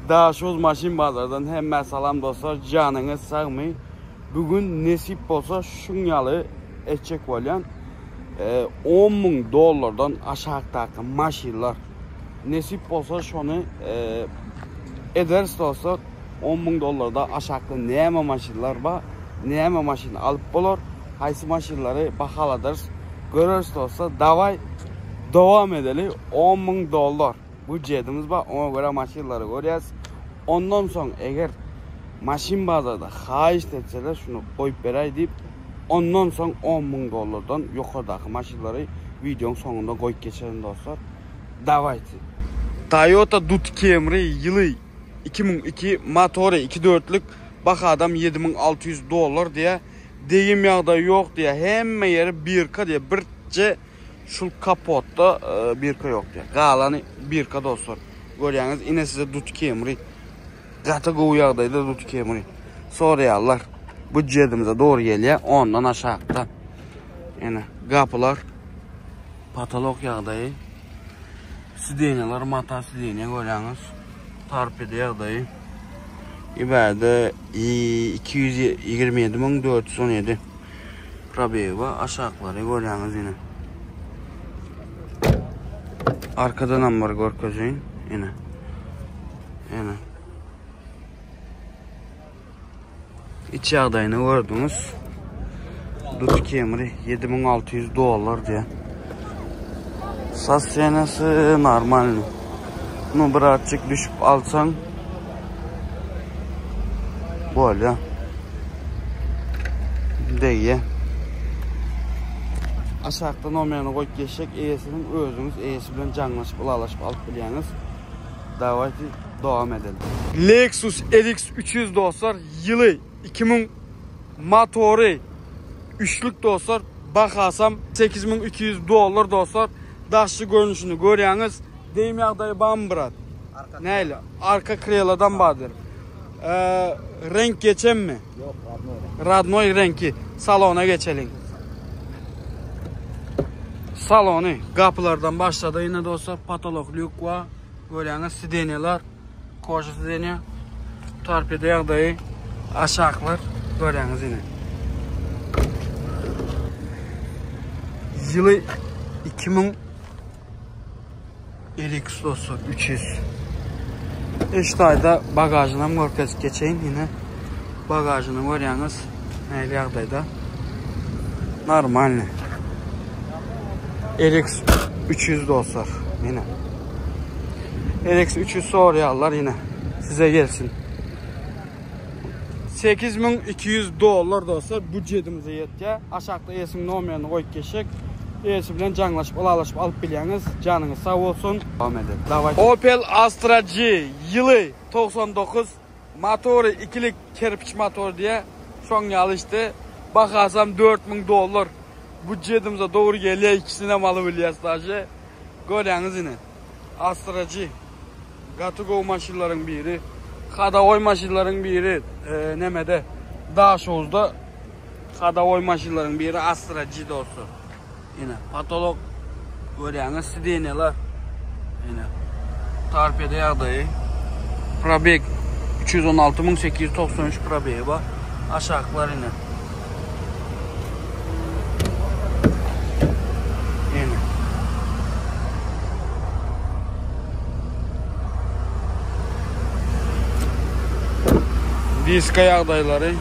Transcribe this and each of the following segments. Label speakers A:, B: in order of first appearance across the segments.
A: Daşoguz maşyn bazardan hemmä salam dostlar janyňyz sagmy bu gün nesip bolsa şuň ýaly etjek bolýan 10 müň dollardan aşakdaky maşynlar nesip bolsa şony ederis dostlar 10 müň dollarda aşakda näme maşynlar bar näme maşyn alyp bolar haýsy maşynlary bahaladyrys göreris dostlar daway dowam edeli 10 müň dollar Budjetimiz bar, oňa görä maşynlary görýäs. Ondan soň eger maşyn bazarda haýyşt etseler şuny goýup beräý diýip, ondan soň 10 müň dollardan ýokardaky maşynlary wideoň soňunda goýup geçerin dostlar. Dawayte. Toyota Dut Camry ýyly 2002 motory 2 dörtlük bahadam 7600 dollar diýä. Degim ýagdaýy ýok diýä. Hemme ýeri birka diýä. Birje Şul kapotda birka ýok diýýär. Galany birka dostlar. Görýäňiz ine size dut kemri. Gaty gowy ýagdaýda dut kemri. Soraýarlar. Budjetimize dogry gelýär. Ondan aşakda. Ine gapylar. Patolok ýagdaýy. Sidenýalar mata sidenýa görýäňiz. Torpeda ýagdaýy. Ibäde 227417. Probegi aşaklary görýäňiz ine. Arkadan hem bir görkezeýin. Ine. Ine. İç ýagdaýyny gördüňiz. Dut kemri 7600 dollar diýe. Sostenesi normalny. Nu birazcık düşüp alsaň bolýar. Degýär. Aşakda nomerini goýup geçjek eýesiniň özüňiz eýesi bilen jaňlaşyp ylalaşyp alyp bilýäňiz. Dawayte dowam edelim. Lexus RX 300 dostlar ýyly 2000 motory üçlük dostlar bahasam 8200 dollar dostlar daşky görnüşini görýäňiz Degim ýagdaýy barmy brat? Näli? Arka kreladan bardyr. Ee, renk geçenmi?
B: Ýok, radnoý.
A: Radnoý reňki. Salona geçeliň. Salony gapylardan başlady ýene dostlar. Patolok lýuk bar. Görýäňiz sidenýalar, koža sidenýa. Torpeda ýagdaýy aşaklar görýäňiz ýene. Ýyly 2000 RX dostlar 300. Üç taýda bagajyny hem görkezip geçeýin. Ine bagajyny görýäňiz. Nähili ýagdaýda. Normalny. RX 300 dostlar. Ine. RX 300 soraýarlar ine. Size gelsin. 8200 dollar dostlar budjetimize ýetýär. Aşakda eýesiniň nomerini goýup geçjek. Eýesi bilen jaňlaşyp, ylalaşyp alyp bilýäňiz. Janyňyz sag bolsun. Dowam edelim. Daway. Opel Astra G ýyly 99 motory ikilik kerpiç motor diýä. Şoň ýaly işte. Bahasam 4000 dollar. Budjetimize dogry gelýär. Ikisinem alyp bilýäs daže. Görýäňiz ine. Astra G. Gaty gowy maşynlaryň biri. Hadawoý maşynlaryň biri e, nemede Daşoguzda hadawoý maşynlaryň biri Astra G dostlar. Ine patolog görýäňiz sidenýalar. Ine torpeda ýagdaýy. Probeg 316893 probegi bar. Aşaklar ine. Ine. Diska ýagdaýlary.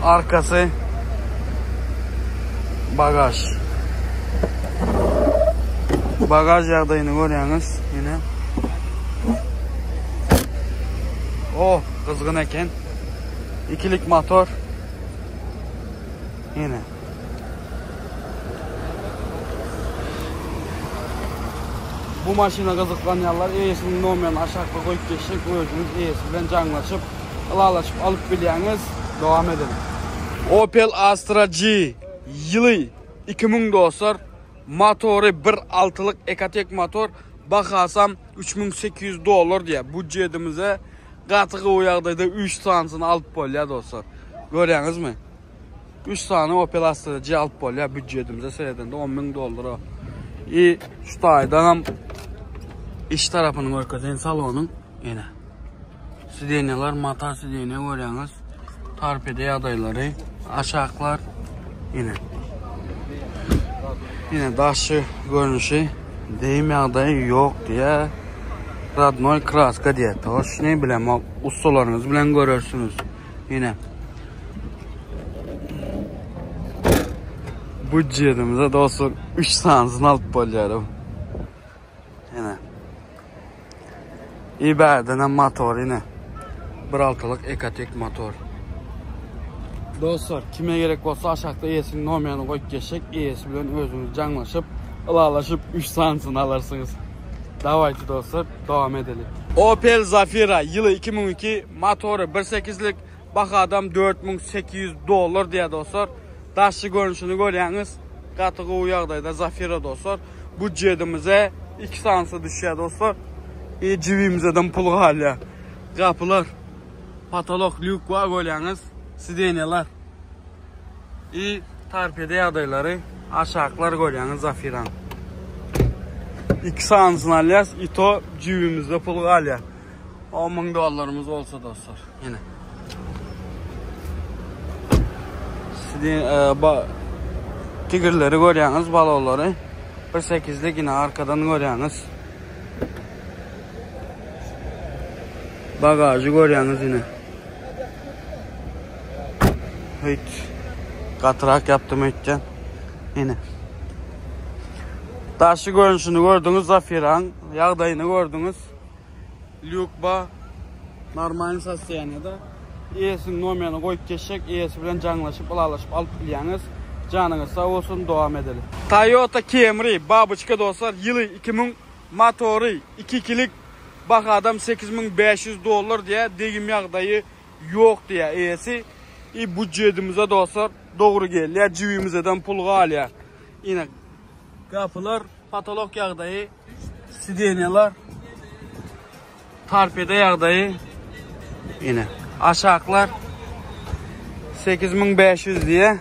A: Arkasy bagaj. Bagaj ýagdaýyny görýäňiz. Ine. Oh, gyzgyn eken. Ikilik motor. Ine. Bu maşyna gyzyklanýanlar eýesiniň nomerini aşakda goýup geçjek, özüňiz eýesi bilen jaňlaşyp, ylalaşyp alyp bilýäňiz. Dowam edelim. Opel Astra G ýyly 2000 dostlar. Motory bir altylyk Ecotec motor. Bahasam 3800 dollar diýýär. Budjetimize gaty gowy ýagdaýda 3 sanysyny alyp bolýar dostlar. Görýäňizmi? 3 sany Opel Astra G alyp bolýar býudjetimize seredende 10 müň dollara. I şu taýdanam iç tarapyny görkezeýin salonyň. Ine. Sidenýalar mata sidenýa görýäňiz. Torpeda ýagdaýlary. Aşaklar. Ine. Ine daşy görnüşi. Deyim ýagdaýy ýok diýä. Radnoy kraska diýä. Toşny bilemok. Ustalaryňyz bilen görersiňiz. Ine. Budjetimize dostlar 3 sanysyny alyp bolýar. Ine. İbärden hem motor ine. 1.6'lyk Ecotec motor. Dostlar, kime gerek bolsa aşakda eýesiniň nomerini goýup geçjek. Eýesi bilen özüňiz jaňlaşyp, ylalaşyp 3 sanysyny alarsyňyz. Dawayty dostlar, dowam edeli. Opel Zafira ýyly 2002, motory 1.8-lik, bahadam 4800 dollar diýýär dostlar. Daşky görnüşini görýäňiz. Gaty gowy ýagdaýda Zafira dostlar. Budjetimize 2 sanysy düşýär dostlar. E jübimizeden pul galýar. Gapylar, patolok, lýuk bar görýäňiz. Sidenýalar. I torpeda ýagdaýlary aşaklar görýäňiz Zafiraň. 2 sanysyny alýas, i to jübimizde pul galýar. 10 müň dollarymyz bolsa dostlar. Ýene. Sizin e, ba tigirleri görýäňiz, balonlary. 1.8'lik yine arkadan görýäňiz. Bagajy görýäňiz yine. Heyt. Gatyrak yaptım öýtden. Yine. Daşy görnüşini gördüňiz Zafiraň, ýagdaýyny gördüňiz. Lýuk ba normalny sostoýaniýada. Eýesiniň nomerini goýup geçjek, eýesi bilen jaňlaşyp, ylalaşyp alyp bilýäňiz. Janyňyz sag bolsun, dowam edeli. Toyota Camry babyçka dostlar, ýyly 2000, motory 2 ikilik, bahadam 8500 dollar diýýär, degim ýagdaýy ýok diýýär eýesi. I budjedimize dostlar dogry gelýär, jübimizeden pul galýar. Ine gapylar, patolok ýagdaýy. Sidenýalar torpeda ýagdaýy ine aşaklar 8500 diýe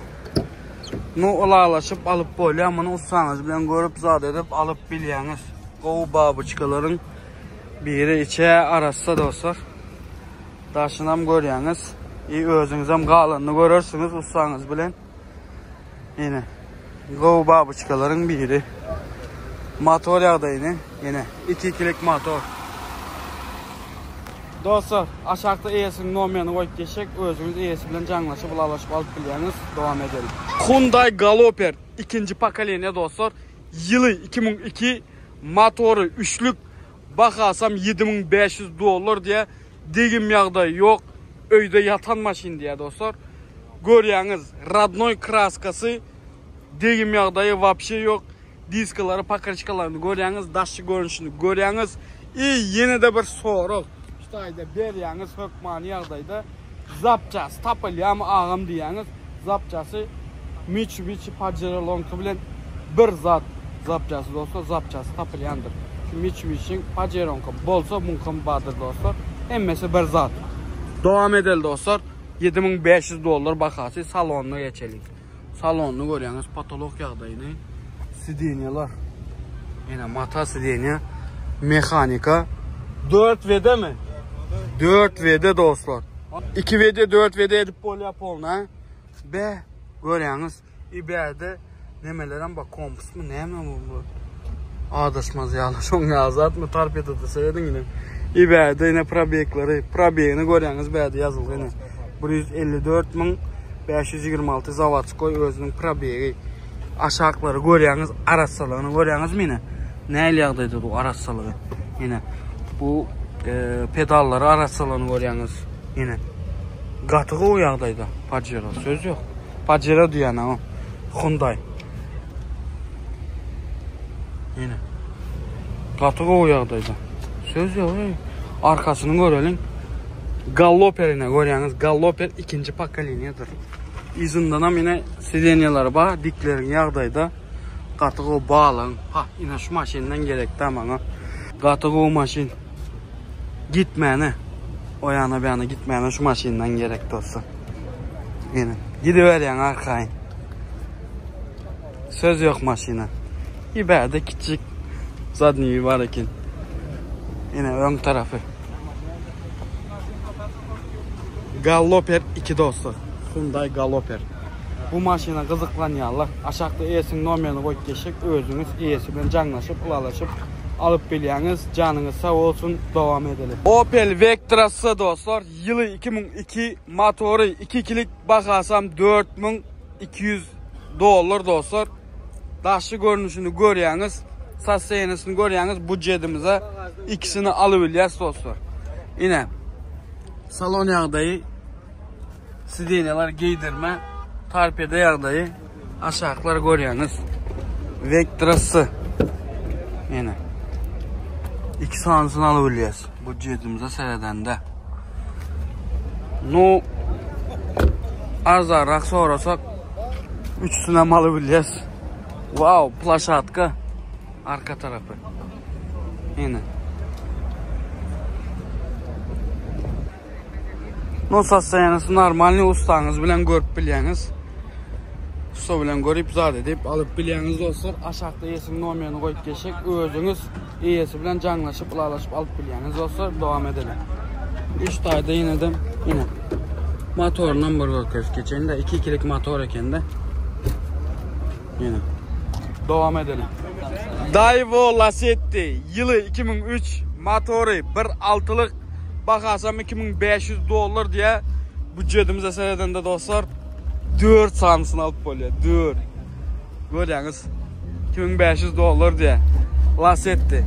A: nu ylalaşyp alyp bolýar muny ussaňyz bilen görüp zat edip alyp bilýäňiz gowy babyçkalaryň biri içe arassa dostlar daşynam görýäňiz i özüňizem galanyny görersiňiz ussaňyz bilen Ine. Gowy babuçkalaryň biri. Motor ýagdaýyny ine 2 ikilik motor. Dostlar, aşakda eýesiniň nomerini goýup geçjek. Özüňiz eýesi bilen jaňlaşyp, ylalaşyp alyp bilýäňiz. Dowam edelim. Hyundai Galloper ikinji pokoleniýa dostlar. Ýyly 2002, motory üçlük, bahasam 7500 dollar diýä. Degim ýagdaýy ýok. Öýde ýatan maşyn diýä dostlar. Görýäňiz, radnoý kraskasy, degim ýagdaýy wapşe ýok. Diskalary, pakryçkalaryny görýäňiz, daşky görnüşini görýäňiz. I ýene-de bir sorag. Şu taýda berýäňiz hökmany ýagdaýda zapçasy tapylýarmy agam diýýäňiz. Zapçasy Mitsubishi Pajero Lonky bilen bir zat zapçasy dostlar, zapçasy tapylýandyr. Şu Mitsubishi-iň Pajero-nyňky bolsa, muňkam bardyr dostlar. Hemmesi bir zat. Dowam edeli dostlar. 7500 dollar bahasy salonyna geçeliň. Salonyny görýäňiz, potolok ýagdaýyny, sidenýalar. Ýene mata sidenýa, mehanika. 4 WD mi? 4 WD dostlar. 2 WD, 4 WD edip bolýar polna. Be, görýäňiz, iberde nemelerem bar, kompusmy, näme bu bu? Adaşmaz ýaly, şoň ýaly zatmy torpedada serediň ine. Iberde ine probegleri, probegini görýäňiz bärde ýazylgy ine. 154526 zawodskoý özüniň probegi. Aşaklary görýäňiz, arassalygyny görýäňizmi ine? Nähili ýagdaýda bu arassalygy? Ine bu e, pedallary arassalygyny görýäňiz. Ine. Gaty gowy ýagdaýda Pajero, söz ýok. Pajero diýýän o. Hyundai. Ine. Gaty gowy ýagdaýda. Söz ýok. Ey. Arkasyny göreliň. Galloper ine görýäňiz. Galloper ikinji pokoleniýadyr. Yzyndanam ine sidenýalar bar, dikleriň ýagdaýda. Gaty gowy balyň. Ha, ine şu maşyndan gerekdä maňa. Gaty gowy maşyn. Gitmäne. O ýana bu ýana gitmäne şu maşyndan gerek dostlar. Ine, gidiberýäň arkaýyn. Söz ýok maşyna. Ibäde kiçijik zadniý bar eken. Ine öň tarapy. Galloper 2 dostlar. Hyundai Galloper. Bu maşyna gyzyklanýanlar aşakda eýesiniň nomerini goýup geçjek özüňiz eýesi bilen jaňlaşyp ylalaşyp alyp bilýäňiz. Janyňyz sag bolsun dowam edeli. Opel Vectra S dostlar ýyly 2002 motory 2 ikilik bahasam 4200 dollar dostlar. Daşky görnüşini görýäňiz, sostoýaniýesini görýäňiz, budjedimize ikisini alybilýäs dostlar. Ine. Salon ýagdaýy, sidenýalar geýdirme, torpeda ýagdaýy, aşaklar görýäňiz. Vectra S. Ine. Iki sanysyny alybilýäs budjedimize seredende. Nu arzanrak sorasak Üçüsinem alybilýäs. Wow, plaşatka arka tarapy. Ine. No sostoýanisi normalny ustaňyz bilen görüp bilýäňiz. Usta bilen görüp zat edip alyp bilýäňiz dostlar. Aşakda eýesiniň nomerini goýup geçjek. Özüňiz eýesi bilen jaňlaşyp, ylalaşyp alyp bilýäňiz dostlar. Dowam edelim. Üç taýda ýene-de ine. Motorundan bir görkezip geçeýin de 2 ikilik motor ekende. Ýene. Dowam edelim. Daewoo Lacetti ýyly 2003 motory 1.6-lyk bahasam 2500 dollar diýä. Budjetimize seredende dostlar 4 sanysyny alyp bolýar. 4. Görýäňiz. 2500 dollar diýä. Lacetti.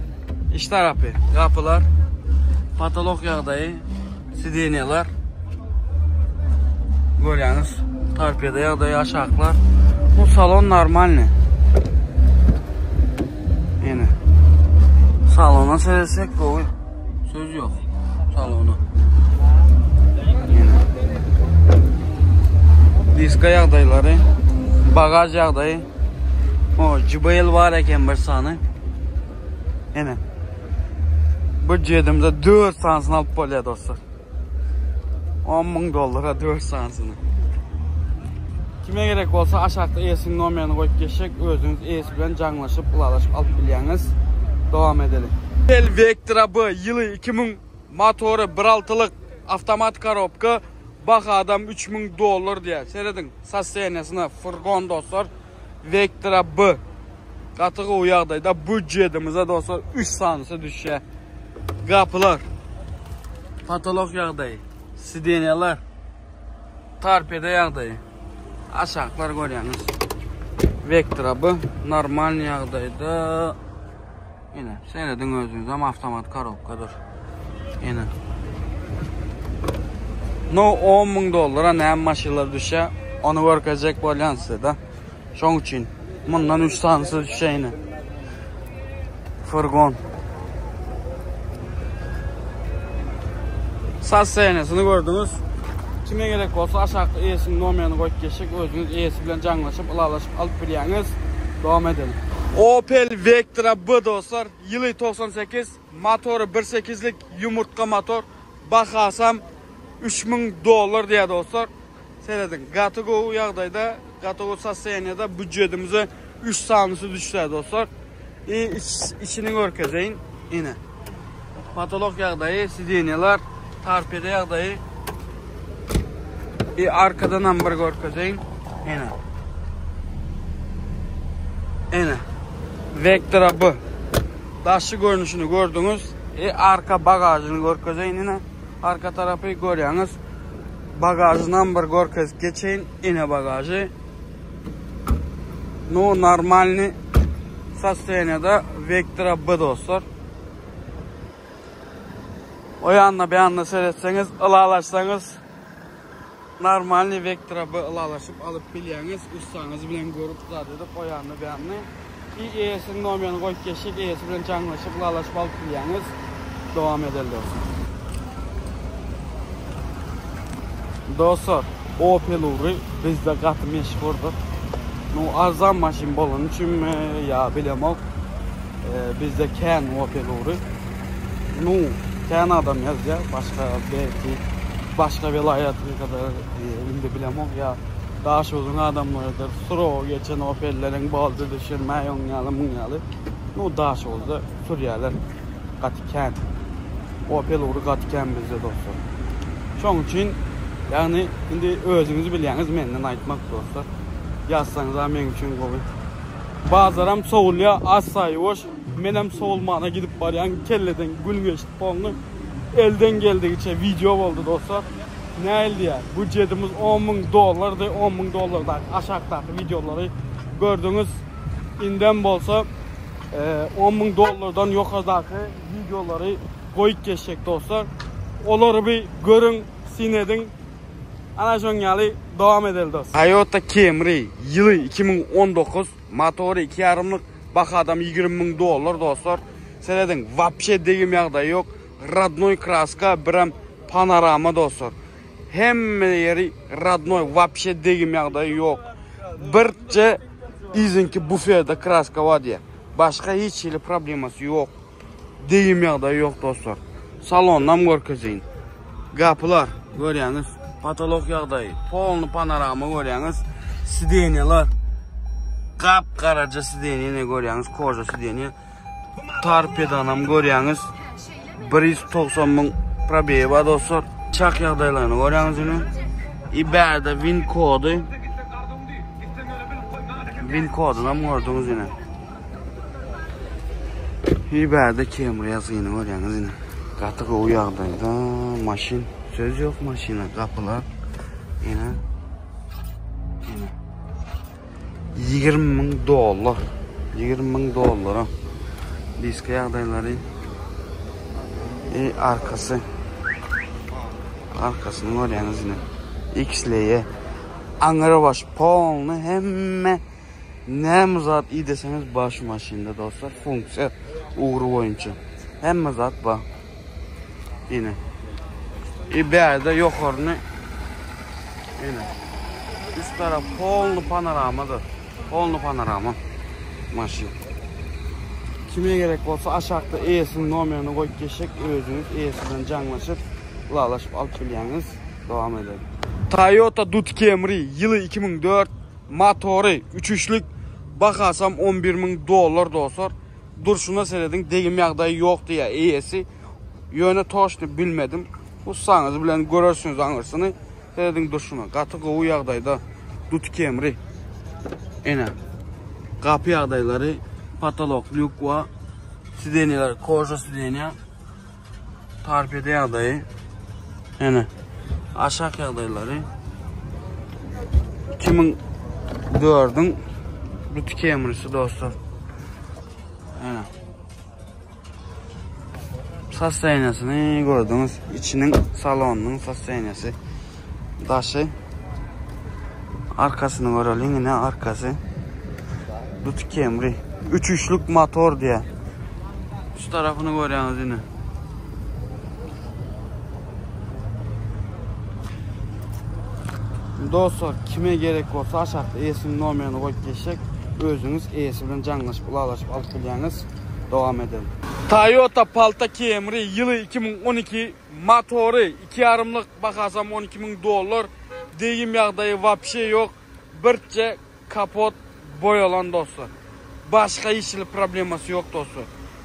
A: Iç tarapy, gapylar, patolok ýagdaýy, sidenýalar. Görýäňiz, torpeda ýagdaýy aşaklar. Bu salon normalny. Ýene. Salona seretsek gowy. Söz ýok. Salona. Ýene. Diska ýagdaýlary, bagaž ýagdaýy. O, JBL bar eken bir sany. Ene. Bu jedimde 4 sanysyny alyp bolýar dostlar. 10 müň dollara 4 sanysyny. Kime gerek bolsa aşakda eýesiniň nomerini goýup geçjek. Özüňiz eýesi bilen jaňlaşyp, ylalaşyp alyp bilýäňiz. Dowam edeliň. Opel Vectra B ýyly 2000 motory 1.6-lyk avtomat korobka bahadam 3000 dollar diýär. Serediň sostoýaniýasyna furgon dostlar. Vectra B. Gaty gowy ýagdaýda budjedimize dostlar 3 sanysy düşýär. Gapylar. Patolok ýagdaýy. Sidenýalar. Torpeda ýagdaýy. Aşaklar görýäňiz. Vectra B normal ýagdaýda. Ine, serediň özüňiz hem avtomat korobkadyr. Ine. No 10 müň dollara näme maşynlar düşýär, ony görkezjek bolýan size-de. Şoň üçin mundan 3 sanysy düşýär Furgon. Sostoýaniýasyny gördüňiz. Kime gerek bolsa aşakda eýesiniň nomerini goýup geçjek. Özüňiz eýesi bilen jaňlaşyp, ylalaşyp alyp bilýäňiz. Dowam edelim. Opel Vectra B dostlar, ýyly 98, motory 1.8-lik ýumurtga motor, bahasam 3000 dollar diýýär dostlar. Serediň, gaty gowy ýagdaýda, gaty gowy sostoýaniýada býudjetimize 3 sanysy düşse dostlar. I iç, içini görkezeýin. Ine. Patolok ýagdaýy, sidenýalar, torpeda ýagdaýy. I arkadan hem bir görkezeýin. Ine. Ine. Vectra B. Daşy görnüşini gördüňiz. E arka bagajyny görkezeýin ine. Arka tarapy görýäňiz. Bagajynam bir görkezip geçeýin. Ine bagajy. Nu normalny sostoýaniýada Vectra B dostlar. O ýanda bir ýanda seretseňiz, ylalaşsaňyz normalny Vectra B ylalaşyp alyp bilýäňiz. Ussaňyz bilen görüp zat edip o ýanda bir ýanny. I eýesiniň nomerini goýup geçjek, eýesi bilen jaňlaşyp ylalaşyp alyp bilýäňiz. Dowam edeli dostlar. Dostlar, Opel ugry bizde gaty meşhurdyr. Nu arzan maşyn bolany üçinmi ýa bilemok. Bizde kän Opel ugry. Nu kän adam ýazýar, başga belki başga welaýatyňkydyr, indi bilemok ýa Daşoguzyň adamlarydyr. Surawa geçen Opelleriň boldy düşürmäý oň ýaly muň ýaly. Nu Daşoguzda sürýärler gaty kän. Opel ugry gaty kän bizde dostlar. Şoň üçin. Ýagny indi özüňiz bilýäňiz menden aýtmak dostlar. Ýazsaňyza meň üçin gowy. Bazaram sowulýa assa ýuwaş. Menem sowulmana gidip barýan kelleden gün geçdi polny. Elden geldigiçe wideo boldy dostlar. Näil diýýär. Budjetimiz 10 müň dollardy. 10 müň dollardaky aşakdaky wideolary gördüňiz. Indem bolsa 10 müň dollardan ýokardaky wideolary goýup geçjek dostlar. Olary bir görüň, syn ediň. Ana şoň ýaly dowam edeli dost. Toyota Camry ýyly 2019, motory 2 ýarymlyk, bahadam 20 müň dollar dostlar. Serediň, wapşe degim ýagdaýy ýok. Radnoý kraska, birem panorama dostlar. Hemme ýeri radnoý, wapşe degim ýagdaýy ýok. Birje izinki buferde kraska bar diýýär. Başga hiç hili problemasy ýok. Degim ýagdaýy ýok dostlar. Salondan görkezeýin. Gapylar görýäňiz, potolok ýagdaýy, polny panorama görýäňiz. Sidenýalar gap garaja sidenýa ne görýäňiz, koža sidenýa. Torpedanam görýäňiz. 190 müň probeýi bar dostlar. Çak ýagdaýlaryny görýäňiz ine. I bärde win kody. Win kodunam gördüňiz ine. I bärde Camry ýazgyny görýäňiz ine. Gaty gowy ýagdaýda maşyn. Söz ýok maşyna gapylar. Ine. Ine. 20 müň dollar. 20 müň dollara. Diska ýagdaýlary. E, arkasy. Arkasyny görýäňiz ine. XLE. Aňry baş polny hemme näme zat ideseňiz bar şu maşynda dostlar. Funksiýa ugry boýunça. Hemme zat bar. Ine. E bärde ýokaryny ine. Üst tarap polny panoramadyr. Polny panorama maşyn. Kime gerek bolsa aşakda eýesiniň nomerini goýup geçjek, özüňiz eýesi bilen jaňlaşyp, ylalaşyp alyp bilýäňiz. Dowam edelim. Toyota Dut Camry ýyly 2004, motory 3 üçlük, bahasam 11 müň dollar dostlar. Durşuna serediň degim ýagdaýy ýok diýýär eýesi. Ýöne toşny bilmedim. Ussaňyz bilen görersiňiz aňyrsyny. Serediň durşuna. Gaty gowy ýagdaýda. Dut Camry. Ene. Gapy ýagdaýlary patolok lýuk we sidenýalar koža sidenýa. Torpeda ýagdaýy. Ene. Aşak ýagdaýlary. 2004-iň Dut Camry'si dostlar. Ene. Sostoýaniýasyny gördüňiz. Içiniň salonynyň sostoýaniýasy. Daşy. Arkasyny göreliň ine arkasy. Dut Camry. 3 üçlük motor diýä. Şu tarapyny görýäňiz ine. Dostlar kime gerek bolsa aşakda eýesiniň nomerini goýup geçjek. Özüňiz eýesi bilen jaňlaşyp ylalaşyp alyp bilýäňiz. Dowam edelim. Toyota Palta Camry ýyly 2012 motory 2 ýarymlyk bahasam 12 müň dollar degim ýagdaýy wapşe ýok birçe Kapot boýalan dostlar. Başga hiç hili problemasy ýok dostlar.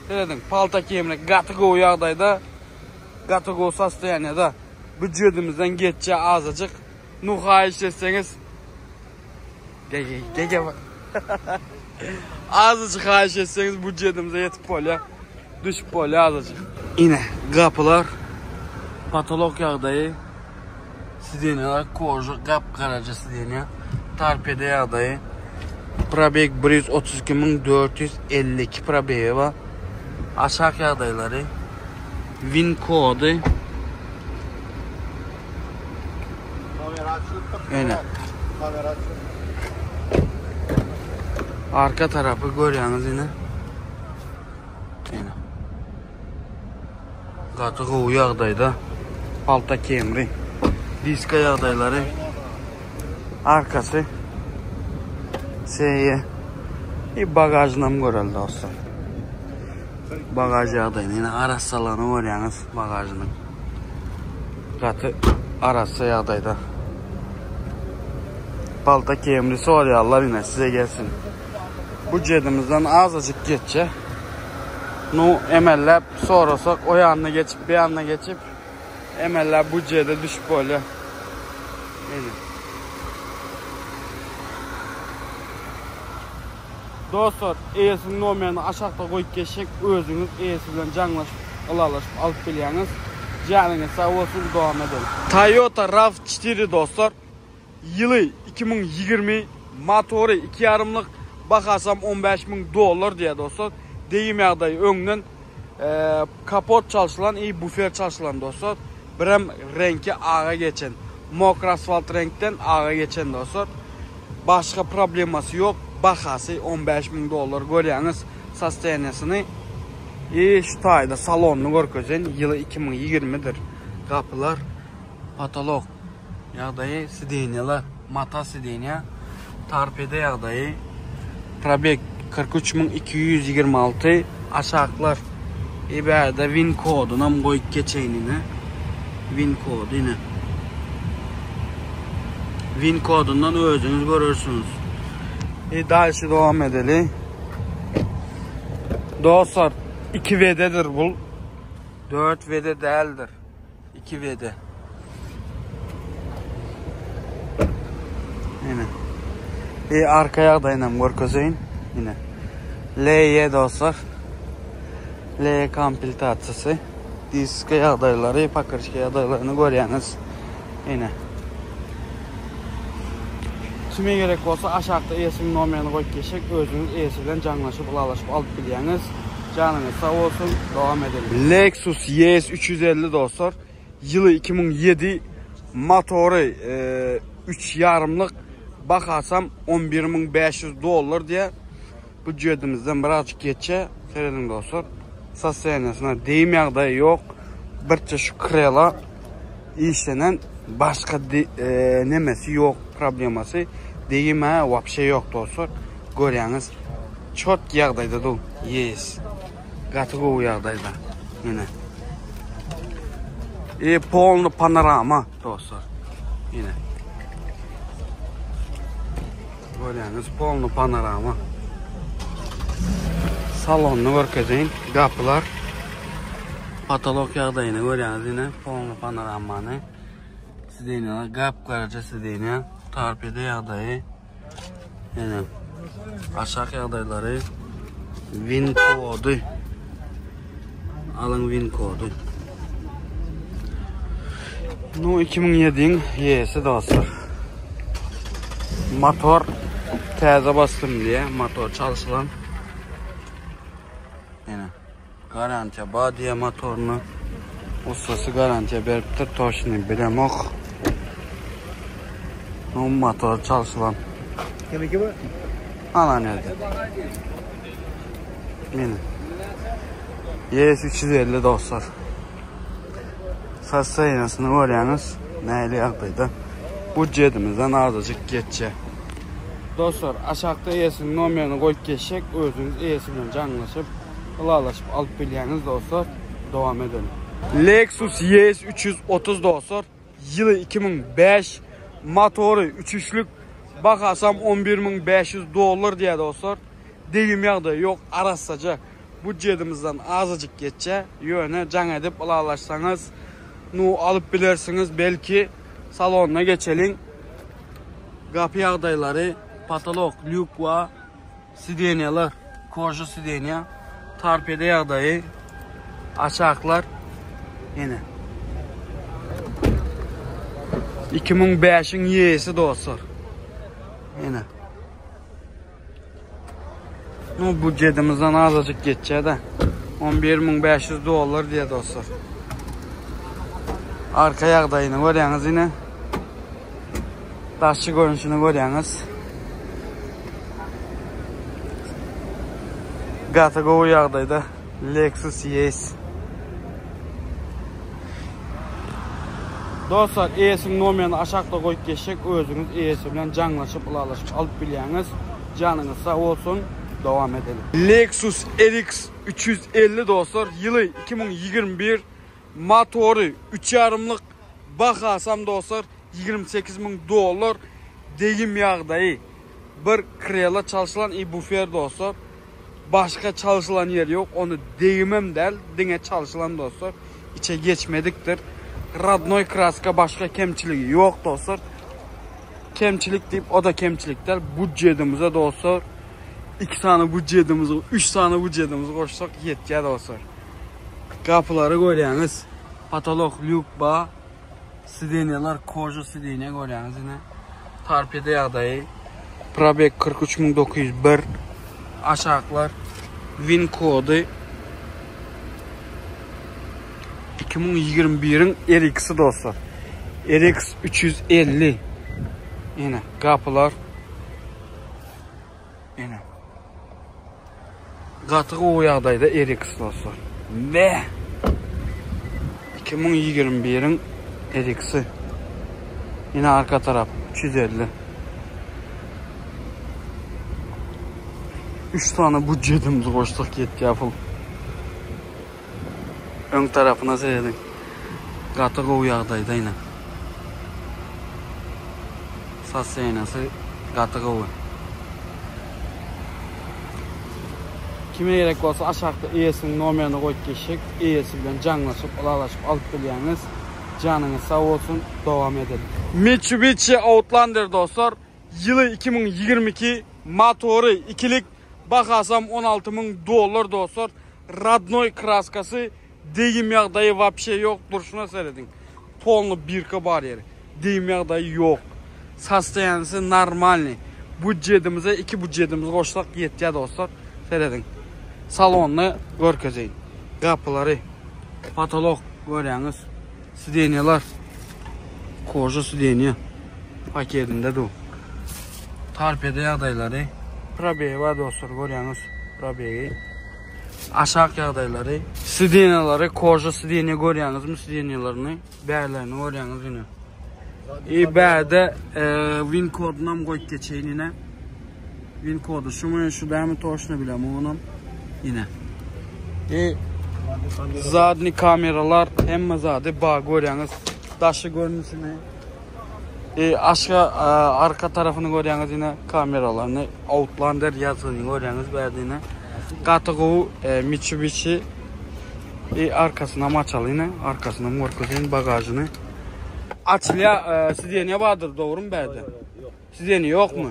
A: Serediň, palta kemri gaty gowy ýagdaýda, gaty gowy sostoýaniýada. Býudžetimizden geçýär azajyk. Nu haýyş etseňiz Gege gege Azajyk haýyş etseňiz býudžetimize ýetip bolýar. Düşüp bolýar azajyk. Ine, gapylar patolok ýagdaýy. Sidenýalar koža gap-garaja sidenýa. Torpeda ýagdaýy. Probeg 132452 probegi bar. Aşak ýagdaýlary. Win kody. Ene. Arka tarapy görýäňiz ine. Ene. Gaty gowy ýagdaýda. Palta Camry. Diska ýagdaýlary. Arkasy. Seýe. I bagajynam göreli dostlar. Bagaj ýagdaýyny ýene arassalygyny görýäňiz bagajynyň. Gaty arassa ýagdaýda. Palta Camry sorýarlar ine size gelsin. Budjetimizden azajyk geçje. Nu emelläp sorasak o ýanyna geçip bu ýanyna geçip emelläp budjete düşüp bolýar. Ene. Dostlar, eýesiniň nomerini aşakda goýup geçjek, özüňiz eýesi bilen jaňlaşyp, ylalaşyp alyp bilýäňiz. Janyňyz sag bolsun, dowam edeliň. Toyota RAV4 dostlar. Ýyly 2020, motory iki ýarymlyk, bahasam 15 müň dollar diýýär dostlar. Degim ýagdaýy öňden kapot çalşylan i bufer çalşylan dostlar. Birem reňki aga geçen. Mokry asfalt reňkden aga geçen dostlar. Başga problemasy ýok. Bahasy 15 müň dollar görýäňiz sostoýaniýasyny. I şu taýda salonyny görkezen ýyly 2020-dir. Gapylar, potolok ýagdaýy, sidenýalar, mata sidenýa, torpeda ýagdaýy, probeg 43226 aşaklar. I bärde win kodunam goýup geçeýin ine. Win kody ine. Win kodundan özüňiz görersiňiz. E dalşy dowam edeli. Dostlar 2 WD-dir bu. 4 WD däldir. 2 WD. Ine. E arka ýagdaýynam görkezeýin. Ine. LY dostlar. LY kompletasiýasy. Diska ýagdaýlary, pakryşka ýagdaýlaryny görýäňiz. Ine. Kime gerek bolsa aşakda eýesiniň nomerini goýup geçjek, özüňiz eýesi bilen jaňlaşyp, ylalaşyp alyp bilýäňiz. Janyňyz sag bolsun, dowam edeliň. Lexus ES 350 dostlar, ýyly 2007, motory üç ýarymlyk, bahasam 11500 dollar diýýär. Býudžetimizden birazjyk geçýär. Serediň dostlar. Sostoýaniýasyna degim ýagdaýy ýok. Birçe şu krela işlenen başga e, nemesi ýok, problemasy. Degim hä wapşe ýok dostlar. Görýäňiz. Çot ýagdaýda du. Yes. Gaty gowy ýagdaýda. Ine. E polny panorama dostlar. Ine. Görýäňiz, polny panorama. Salonyny görkezeýin. Gapylar. Patolok ýagdaýyny görýäňiz ine, polny panoramany. Sidenýalar gap-garaja sidenýa. Torpeda ýagdaýy. Ine. Aşak ýagdaýlary. Win kody. Alyň win kody. Nu 2007-iň ýesi dostlar. Motor täze basdym diýe, motor çalşylan. Ýene garantiýa bar diýe motoryna. Ussasy garantiýa beripdir, toşny bilemok. Nu motor çalşylan.
B: Kimiki bu?
A: Alan ýerde. Meni. YS 350 dostlar. Sostoýaniýasyny görýäňiz, nähili ýagdaýda. Budjetimizden azajyk geçje. Dostlar, aşakda eýesiniň nomerini goýup geçjek, özüňiz eýesi bilen jaňlaşyp, ylalaşyp alyp bilýäňiz dostlar. Dowam edeliň. Lexus ES 330 dostlar, ýyly 2005, motory üç üçlük, bahasam 11500 dollar diýýär dostlar. Degim ýagdaýy ýok, arassaja. Budjedimizden azajyk geçýär. Ýöne jaň edip ylalaşsaňyz, nu alyp bilersiňiz. Belki salonyna geçeliň. Gapy ýagdaýlary, potolok, lýuk we sidenýalar, koža sidenýa, torpeda ýagdaýy, aşaklar ine. 2005-iň ýesi dostlar. Ine. Nu budjetimizden azajyk geçýär-de. 11500 dollar diýýär dostlar. Arka ýagdaýyny görýäňiz ine. Daşky görnüşini görýäňiz. Gaty gowy ýagdaýda Lexus ES. Dostlar eýesiniň nomerini aşakda goýup geçjek özüňiz eýesi bilen jaňlaşyp ylalaşyp alyp bilýäňiz janyňyz sag bolsun dowam edeliň. Lexus RX 350 dostlar ýyly 2021 motory üç ýarymlyk bahasam dostlar 28 müň dollar degim ýagdaýy bir krela çalşylan i bufer dostlar Başga çalşylan ýeri ýok, ony degimem däl, diňe çalşylan dostlar. Içe geçmedikdir. Radnoý kraska başga kemçiligi ýok dostlar. Kemçilik diýip o da kemçilik däl. Budjedimize dostlar 2 sany budjedimizi, 3 sany budjedimizi goşsak ýetýär dostlar. Gapylary görýäňiz. Patolok lýuk ba. Sidenýalar koža sidenýa görýäňiz ine. Torpeda ýagdaýy. Probeg 43901. Aşaklar win kody 2021-iň RX-i dostlar. RX 350. Ine gapylar. Ine. Gaty gowy ýagdaýda RX dostlar. Be. 2021-iň RX-i. Ine arka tarap 350. 3 sany budjetimizi goşsak ýetýär pul. Öň tarapyna serediň. Gaty gowy ýagdaýda ine. Sostoýaniýasy gaty gowy. Kime gerek bolsa aşakda eýesiniň nomerini goýup geçjek. Eýesi bilen jaňlaşyp, ylalaşyp alyp bilýäňiz. Janyňyz sag bolsun, dowam edeliň. Mitsubishi Outlander dostlar, ýyly 2022, motory ikilik, bahasam 16 müň dollar dostlar. Radnoý kraskasy degim ýagdaýy wapşe ýok durşuna serediň. Polny birka bar ýeri. Degim ýagdaýy ýok. Sostoýanisi normalny. Budjedimize iki budjedimizi goşsak ýetýär dostlar. Serediň. Salonyny görkezeýin. Gapylary, potolok görýäňiz. Sidenýalar. Koža sidenýa. Paketinde dur. Torpeda ýagdaýlary. Probegi bar dostlar görýäňiz. Probegi. Aşak ýagdaýlary. Sidenýalary koža sidenýa görýäňizmi sidenýalaryny? Bärlerini görýäňiz ine. I bärde e, win kodunam goýup geçeýin ine. Win kody şumy şu dämi toşny bilemok onam. Ine. I zadny kameralar hemme zady bar görýäňiz. Daşy görnüşini. E, aşga e, arka tarafyny görýäňiz ine kameralaryny Outlander ýazgyny görýäňiz bärde ine. Gaty gowy e, Mitsubishi e, arkasynam açaly ine. Arkasynam görkezeýin bagažyny. Açylýar, e, sidenýa bardyr dogrymy bärde? Sidenýa ýokmy?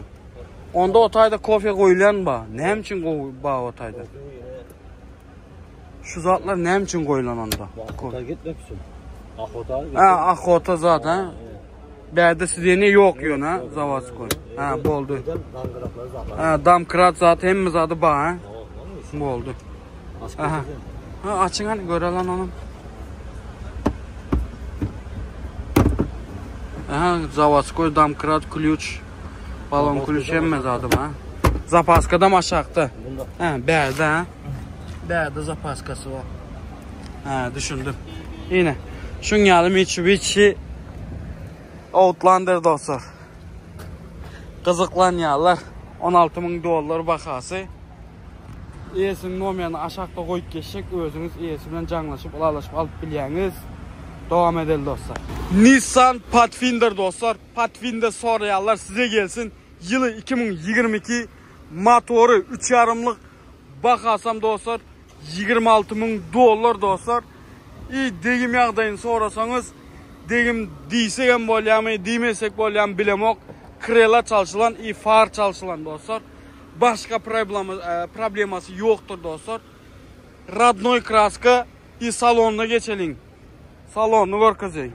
A: Onda o taýda kofe goýulýan ba. Näme üçin gowy ba o taýda? Şu zatlar näme üçin goýulan onda?
B: Ahota gitmek üçin. Ahota.
A: Ha, ahota zat ha. Bärde sidenýa ýok ýöne ha, zawodskoý. Ha, boldy. Ha, damkrat zat hemme zady bar ha. Boldy. Aha. Ha, açyň hany görelim onu. Aha, zawodskoý damkrat klýuç. Balon klýuç hemme zady bar. Zapaskadam aşakda. Ha, bärde ha. Bärde zapaskasy bar. Ha, düşündim. Ine, şuň ýaly Mitsubishi Outlander dostlar. Gyzyklanýarlar. 16 müň dollar bahasy. Eýesiniň nomerini aşakda goýup geçjek. Özüňiz eýesi bilen jaňlaşyp, ylalaşyp alyp bilýäňiz. Dowam edeli dostlar. Nissan Pathfinder dostlar. Pathfinder soraýanlar size gelsin. Ýyly 2022, motory 3 ýarymlyk, bahasam dostlar 26 müň dollar dostlar. I degim ýagdaýyny sorasaňyz, degim diýsegem bolýamy, diýmesek bolýamy bilemok. Krela çalşylan i far çalşylan dostlar. Başga problema, e, problemasy ýokdur dostlar. Radnoý kraska i salonyna geçeliň. Salonyny görkezeýin.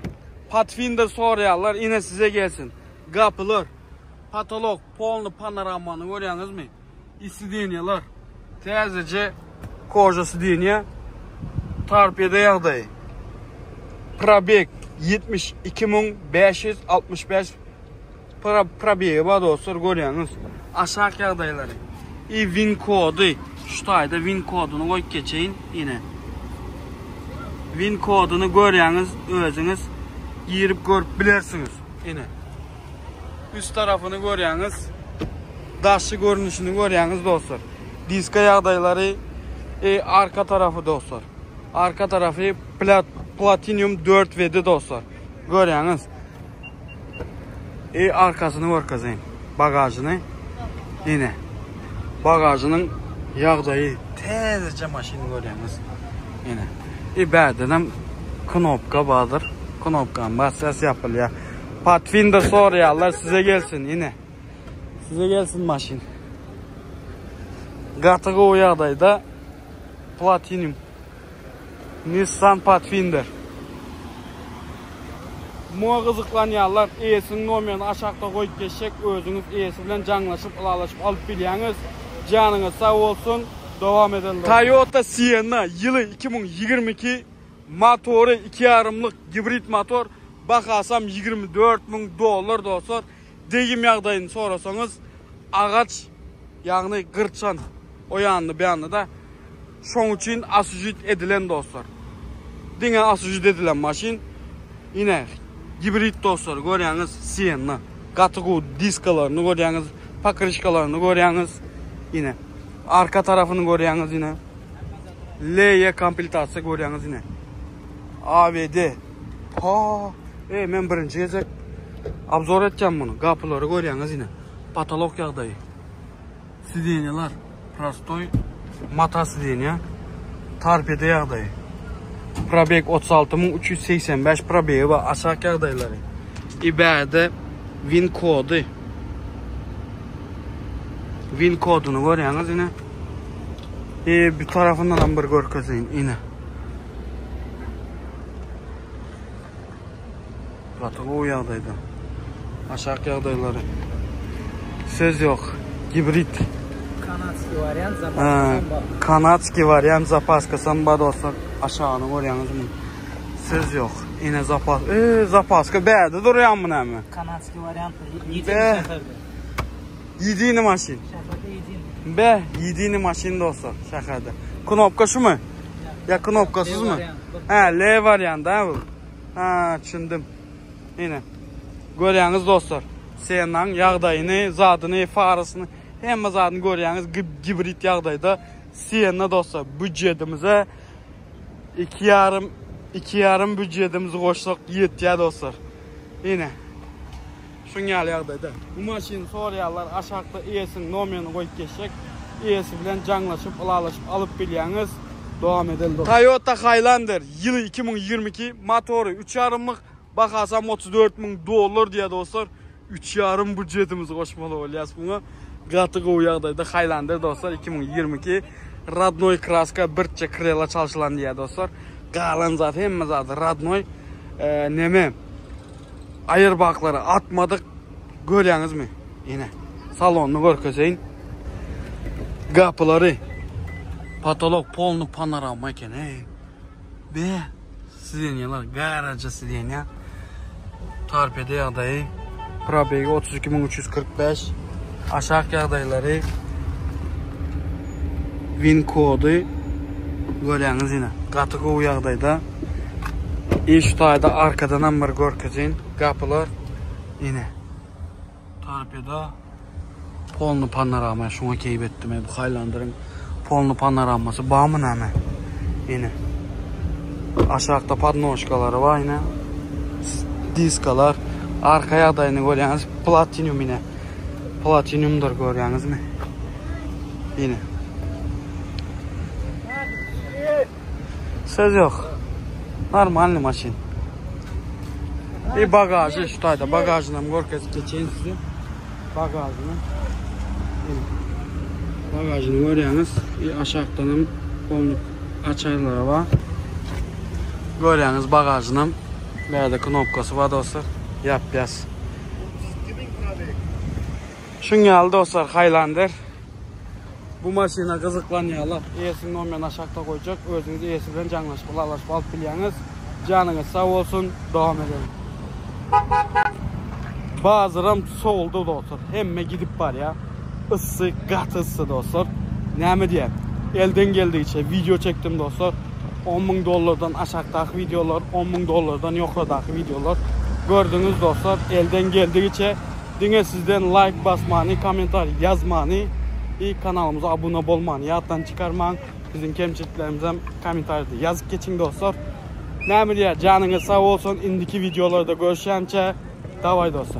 A: Pathfinder soraýanlar ine size gelsin. Gapylar, potolok, polny panoramany görýäňizmi? I sidenýalar. Täzeje koža sidenýa. Torpeda ýagdaýy. Probeg 72565 Para probegi bar dostlar görýäňiz. Aşak ýagdaýlary. I win kody. Şu taýda win kodyny goýup geçeýin ine. Win kodyny görýäňiz özüňiz girip görüp bilersiňiz. Ine. Üst tarafyny görýäňiz. Daşy görnüşini görýäňiz dostlar. Diska ýagdaýlary e, arka tarafy dostlar. Arka tarafy plat, platinum 4 VD dostlar. Görýäňiz. E arkasyny görkezeýin. Bagažyny. Ine. Bagažynyň ýagdaýy täzeje maşyn görýäňiz. Ine. E bärdenem knopka bardyr. Knopkany basýas ýapylýar. Pathfinder soraýarlar size gelsin ine. Size gelsin maşyn. Gaty gowy ýagdaýda Platinum. Nissan Pathfinder. Muňa gyzyklanýanlar eýesiniň nomerini aşakda goýup geçjek, özüňiz eýesi bilen jaňlaşyp ylalaşyp alyp bilýäňiz. Janyňyz sag bolsun. Dowam edelim. Toyota Sienna ýyly 2022 motory 2 ýarymlyk gibrid motor bahasam 24 müň dollar dostlar. Degim ýagdaýyny sorasaňyz agaç ýagny gyrçan o ýanly bu ýanly-da şoň üçin asujit edilen dostlar. Diňe asujit edilen maşyn. Ine gibrid dostlar görýäňiz Sienna. Gaty gowy diskalaryny görýäňiz, pokryşkalaryny görýäňiz. Ine arka tarapyny görýäňiz ine. LE kompletasiýa görýäňiz ine. AVD. Ha, e men birinji gezek obzor etýän muny. Gapylary görýäňiz ine. Patolok ýagdaýy. Sidenýalar prostoý mata sidenýa. Torpeda ýagdaýy. Probeg 36385 probegi bar. Aşak ýagdaýlary. Ibäde win kody. Win koduny görýäňiz ine. E, bir tarafyndan hem bir görkezeýin ine. Gaty gowy ýagdaýda. Aşak ýagdaýlary. Söz ýok. Gibrid.
C: Kanadskiý wariant zapaskasam bar.
A: Kanadskiý wariant zapaskasam bar dostlar. Aşagyny görýäňizmi? Söz ýok. Ine zapas. E, zapaska bärde durýanmy näme?
C: Kanadskiý wariant ýedini şäherde.
A: Ýedini maşyn.
C: Şäherde ýedini.
A: Be, ýedini maşyn dostlar şäherde. Knopka şumy? Ýa knopkasyzmy? Hä, L wariant ha bu. Ha, düşündim. Ine. Görýäňiz dostlar. Sennaň ýagdaýyny, zadyny, farasyny, hemme zadyny görýäňiz gibrid ýagdaýda. Senna dostlar, býudjetimize 2 ýarym 2 ýarym býudjetimizi goşsak ýetýär dostlar. Ine. Şuň ýaly ýagdaýda. Bu maşyny soraýanlar aşakda eýesiniň nomerini goýup geçjek. Eýesi bilen jaňlaşyp, ylalaşyp alyp bilýäňiz. Dowam edeli dostlar. Toyota Highlander ýyly 2022, motory üç ýarymlyk, bahasam 34 müň dollar diýýär dostlar. Üç ýarym býudjetimizi goşmaly bolýas muňa. Gaty gowy ýagdaýda Highlander dostlar 2022. Radnoý kraska birçe krela çalşylan diýýär dostlar. Galan zat hemme zady radnoý. Neme? Aýerbaklary atmadyk. Görýäňizmi? Ine, salonyny görkezeýin. Gapylary. Potolok polny panorama eken, ey. Be, sidenýalar, garaja sidenýa. Torpeda ýagdaýy. Probegi 32345. Aşak ýagdaýlary. Win kody görýäňiz ine. Gaty gowy ýagdaýda. I şu taýda arkadanam bir görkezeýin. Gapylar ine. Torpeda polny panorama şuňa keýp etdim. Bu Highlander'ın polny panoramasy barmy näme? Ine. Aşakda podnožkalary bar ine. Diskalar. Arka ýagdaýyny görýäňiz. Platinum ine. Platinumdyr görýäňizmi? Ine. Söz ýok. Normalny maşyn. Bir bagajy şu taýda bagajyny hem görkezip geçeýin size. Bagajyny. Ine. Bagajyny görýäňiz. Bir aşakdan hem polny açarlary bar. Görýäňiz bagajyny hem. Bärde knopkasy bar dostlar. Ýap-ýas. Şuň ýaly dostlar Highlander. Bu maşyna gyzyklanýarlar. Eýesiniň nomerini aşakda goýjak. Özüňiz eýesi bilen jaňlaşyp, ylalaşyp alyp bilýäňiz. Janyňyz sag bolsun. Dowam edelim. Bazaram sowuldy dostlar. Hemme gidip barýar. Yssy, gaty yssy dostlar. Näme diýýän? Elden geldigiçe wideo çekdim dostlar. 10 müň dollardan aşakdaky wideolar, 10 müň dollardan ýokardaky wideolar. Gördüňiz dostlar, elden geldigiçe Diňe sizden laýk basmany, kommentariý ýazmany i kanalymyza abuna bolmany ýatdan çykarmaň. Biziň kemçiliklerimizem kommentariýada ýazyp geçiň dostlar. Näme diýýär, janyňyz sag bolsun, indiki wideolarda görüşýänçä, daway dostlar.